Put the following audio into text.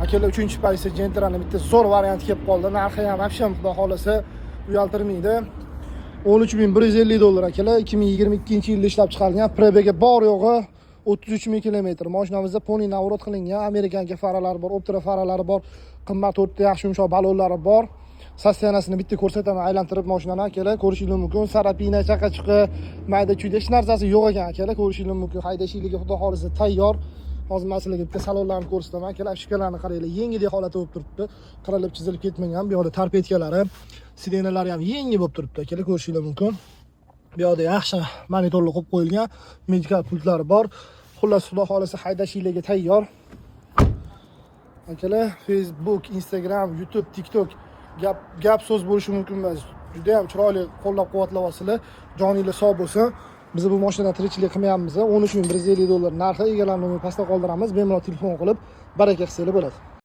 Akalar, uchinchi pozitsiya Gentrani bitta zo'r varianti kelib qoldi. Narxi ham вообще, xudo xohlasa, uyaltirmaydi. 13 150 dollar, akalar. 2022-yilda ishlab chiqarilgan, пробег i bor yo'g'i 33 ming kilometr. Mashinamizda полный наворот qilingan, американка faralari bor, Optra faralari bor, qimmat to'rtta yaxshi yumshoq balonlari bor. Состояние sini bitta ko'rsataman aylantirib mashinani, akalar, ko'rishingiz mumkin. Царапина, chaqa chuqa, mayda chuyda hech narsasi yo'q ekan, akalar, ko'rishingiz mumkin. Haydashligiga, xudo xohlasa, tayyor. Hozir man sizlarga bitta salonlarni ko'rsataman, akalar. Обшивка larni qaranglar, yengidek holatda bo'lib turibdi, qirilib chizilib ketmagan. Bu yoqda торпедка lari, сиденья lari ham yangi bo'lib turibdi, akalar, ko'rishingiz mumkin. Bu yoqda yaxshi monitorlar qo'yib qo'yilgan, medical pultlari bor. Xullas, xudo xohlasa, haydashliklarga tayyor, akalar. Facebook, Instagram, YouTube, TikTok, gap gap so'z bo'lishi mumkin emas. Juda ham chiroyli qo'llab quvvatlayapsizlar, joninglar sog' bo'lsin. Biz bu mashinadan tirikchilik qilmayapmiz. 13 150 dollar narxi, egalarni pastda qoldiramiz, bemalol telefon qilib baraka qilsanglar bo'ladi.